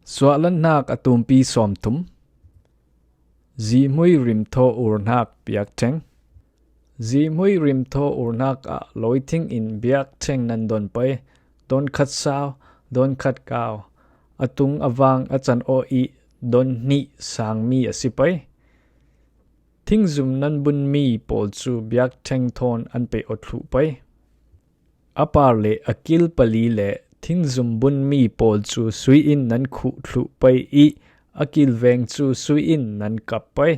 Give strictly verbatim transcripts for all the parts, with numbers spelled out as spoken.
Suahlanhnak a tumpi sawmthum. Zihmui rimthaw urhnak biakṭheng. Zihmui rimthaw urhnak ah lawithing in biakṭheng nan don pei, don khat sau, don khat kau, a tung a vang a can aw ih don hnih sangmi a si pei. Thingzum nan bunmi pawl cu biakṭheng thawn an pe aw thluh pei. A par le a kil pali le thingzum bunmi pawl cu sui in nan khuh thluh pei ih a kilveng cu sui in nan kap pei.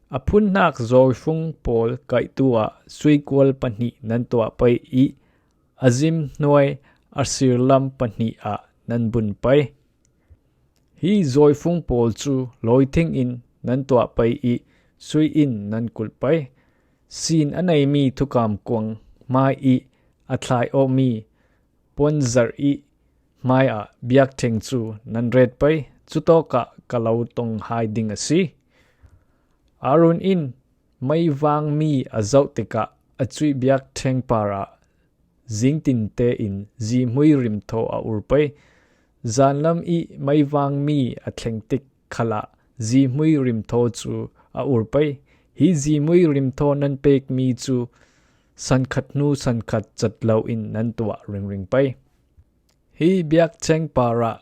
A phunhnak zawifung pawl kaihtu ah suikual pahnih nan tuah pei ih a zim hnuai a sirlam pahnih ah nan bun pei. Hi zawifung pawl cu lawithing in nan tuah pei ih sui in nan kulh pei. Sin a neimi thukam kuang hmai ih a thlai awmi puanzarh ih hmai ah biakṭheng cu nan ret pei, cutawkah ka lo tong hai ding a si. Aaron in meivangmi a zoh tikah a cuih biakṭheng parah zingtinte in zihmui rimthaw a ur pei. Zanlam ih meivangmi a thleng tik khalah zihmui rimthaw cu a ur pei. Hi zihmui rimthaw nan pekmi cu sankhat hnu sankhat cat lo in nan tuah ringring pei. Hi biakṭheng parah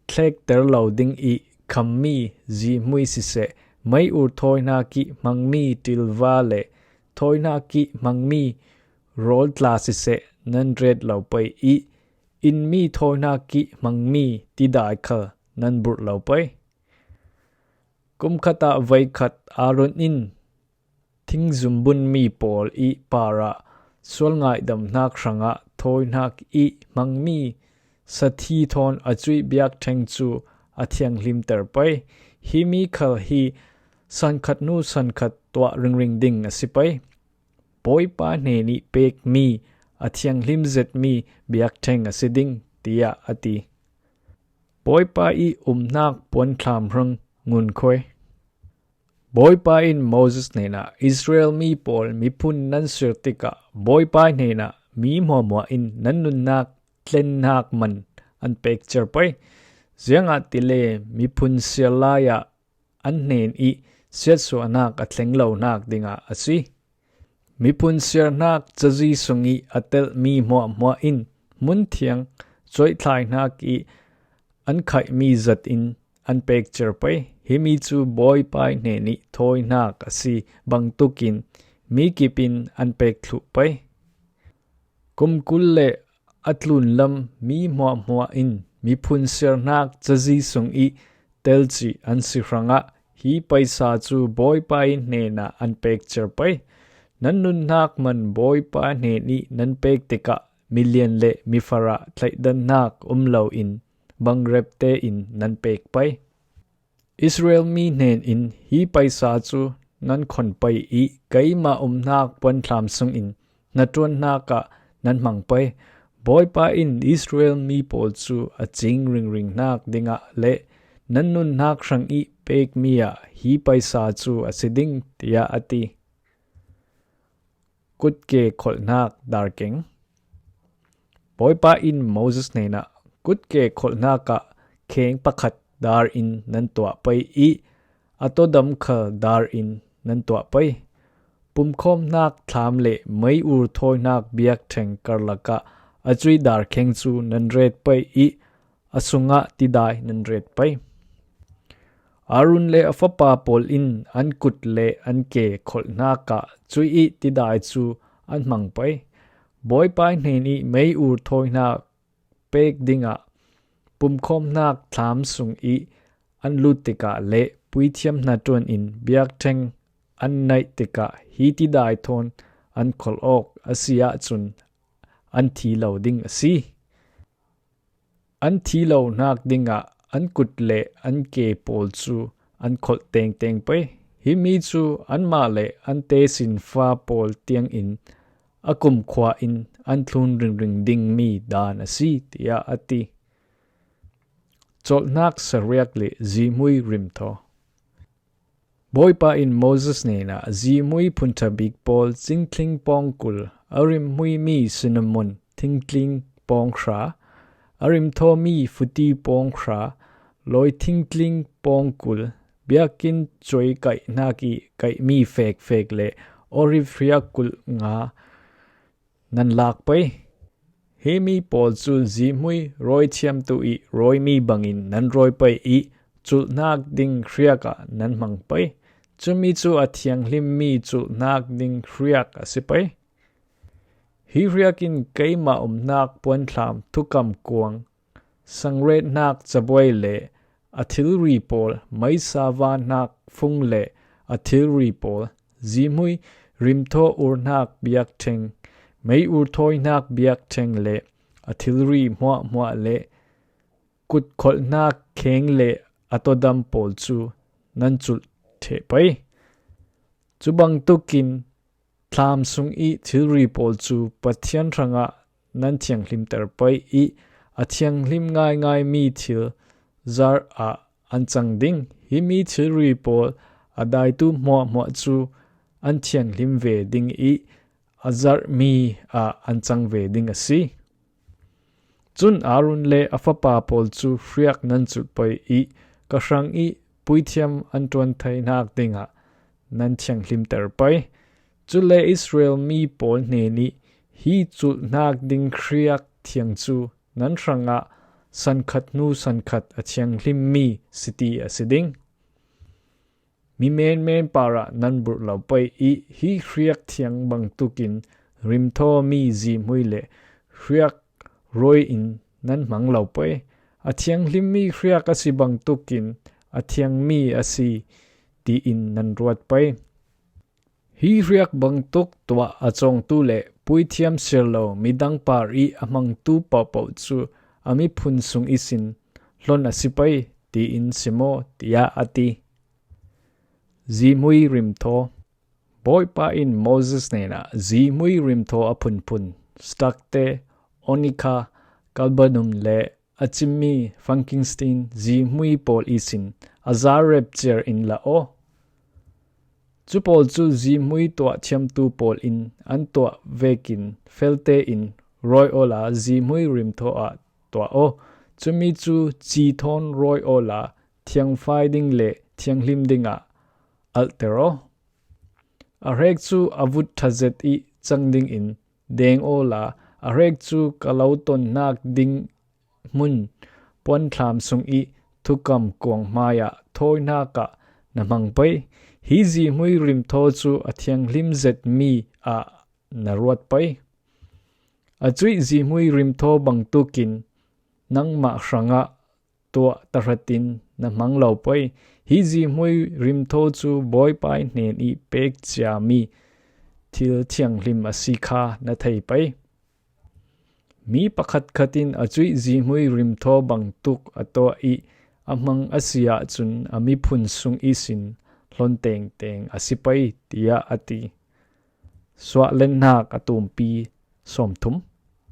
thlekter lo ding ih khammi zihmui siseh, mei ur thawinak ih hmangmi ṭilva le thawinak ih hmangmi rawltla siseh nan ret lo pei ih innmi thawinak ih hmangmi tidai khal nan burh lo pei. Kum khat ah veikhat Aaron in thingzum bunmi pawl ih parah sual ngaihdamhnak hrangah thawinak ih hmangmi sathi thawn a cuih biakṭheng cu a thianghlimter pei. Himi khal hi sankhat hnu sankhat tuah ringring ding a si pei. Bawipa hnen ih pekmi a thianghlim zetmi biakṭheng a si ding, tiah a ti. Bawipa ih umnak puanthlam hrang ngunkhuai. Bawipa in Moses hnenah, Israel mi pawl miphun nan sir tikah Bawipa hnenah mi hmuahhmuah in nan nunnak tlennak man an pek cer pei. Ziangahtile miphun siar lai ah an hnen ih siatsuahnak a thleng lonak dingah a si. Miphun siarnak cazi sung ih a telhmi hmuahhmuah in hmun thiang cuaihthlainak ih an khaihmi zat in an pek cer pei. Himi cu Bawipa hnen ih thawinak a si bangtuk in mi kip in an pek thluh pei. Kum kul le a tlunlam mi hmuahhmuah in miphun siarnak cazi sung ih tel cih an si hrangah hi paisa cu Bawipa ih hnenah an pek cer pei. Nan nunnak man Bawipa hnen ih nan pek tikah milian le mifarah tlaihdannak um loin bangrep tein nan pek pei. Israel mi hnen in hi paisa cu nan khon pei ih keimah umnak puanthlam sungin hnaṭuannak ah nan hmang pei. Bawipa in Israel mi pawl cu a cing ringringnak dingah le nan nunnak hrang ih pekmi ah hi paisa cu a si ding, tiah a ti. Kutke kholhnak darkeng. Bawipa in Moses hnenah, kutke kholhnak ah kheng pakhat dar in nan tuah pei ih a tawdam khal dar in nan tuah pei. Pumkhawmhnak thlam le mei ur thawinak biakṭheng karlak ah a cuih darkheng cu nan ret pei ih a sungah tidai nan ret pei. Aaron le a fapa pawl in an kut le an ke kholhnak ah cuih ih tidai cu an hmang pei. Bawipa hnen ih mei ur thawinak pek dingah pumkhawmhnak thlam sung ih an lut tikah le puithiam hnaṭuan in biakṭheng an naih tikah hi tidai thawn an kholh awk a si ahcun an thi lo ding a si. An thi lonak dingah an kut le an ke pawl cu an kholh tengteng pei. Himi cu anmah le an tesinfa pawl tiangin a kumkhua in an thlun ringring dingmi dan a si, tiah a ti. Colhnak sariak le zihmui rimthaw. Bawipa in Moses hnenah, zihmui phunṭha bik pawl, cingthling pawng kul, a rimhmuimi cinnamon thingtling pawng hra, a rimthawmi futi pawng hra, Lawi thingtling pawngkul, biakinn cuai kaihnak ih kaihmi fekfek le Olive hriak kulh nga nan lak pei. Himi pawl cu zihmui rawithiamtu ih rawimi bangin nan rawi pei ih culhnak ding hriak ah nan hmang pei. Cumi cu a thianghlimmi culhnak ding hriak a si pei. Hi hriak in keimah umnak puanthlam thukam kuang, sangretnak cabuai le a thilri pawl, meisa vannak fung le a thilri pawl, zihmui rimthaw urnak biakṭheng, mei urthawinak biakṭheng le a thilri hmuahhmuah le kutkholhnak kheng le a tawdam pawl cu nan culh ṭheh pei. Cu bangtukin thlam sung ih thilri pawl cu Pathian hrangah nan thianghlimter pei ih a thianghlim ngaingaimi thil zarh ah an cang ding. Himi thilri pawl a daitu hmuahhmuah cu an thianghlim ve ding ih a zarhmi ah an cang ve ding a si. Cun Aaron le a fapa pawl cu hriak nan culh pei ih ka hrang ih puithiam an ṭuan theinak dingah nan thianghlimter pei. Cule Israel mi pawl hnenih hi culhnak ding hriak thiang cu nan hrangah sankhat hnu sankhat a thianghlimmi siti a si ding. Mi menmen parah nan burh lo pei ih hi hriak thiang bangtukin rimthawmi zihmui le hriak rawi in nan hmang lo pei. A thianghlimmi hriak a si bangtukin a thiangmi a si tiin nan ruat pei. Hi hriak bangtuk tuah a cawngtu le puithiam siar lo midang par ih a hmangtu pohpoh cu a miphun sung ihsin hlon a si pei, tiin si maw? Tiah a ti. Zihmui rimthaw. Bawipa in Moses hnenah zihmui rimthaw a phunphun, stakte, onika, galbanum le a cimmi frankincense zihmui pawl ihsin a zar rep ciar in la aw. Cu pawl cu zihmui tuah thiamtu pawl in an tuah vekin felte in rawi awla zihmui rimthaw ah tuah aw. Cumi cu ci thawn rawi awla thiangfai ding le thianghlim dingah alhter aw. A hrek cu a vut ṭha zet ih cang dingin deng awla a hrek cu ka lo tonnak ding hmun puanthlam sung ih thukam kuang hmaiah thawinak ah na hmang pei. Hi zihmui rimthaw cu a thianghlim zetmi ah na ruat pei. A cuih zihmui rimthaw bangtukin nangmah hrangah tuah tahratin na hmang lo pei. Hi zihmui rimthaw cu Bawipa ih hnen ih pek ciami thil thianghlim a si kha na thei pei. Mi pakhatkhat in a cuih zihmui rimthaw bangtuk a tuah ih a hmang a si ahcun a miphun sung ihsin hlon tengteng a si pei, tiah a ti. Suahlennak a tumpi sawmthum.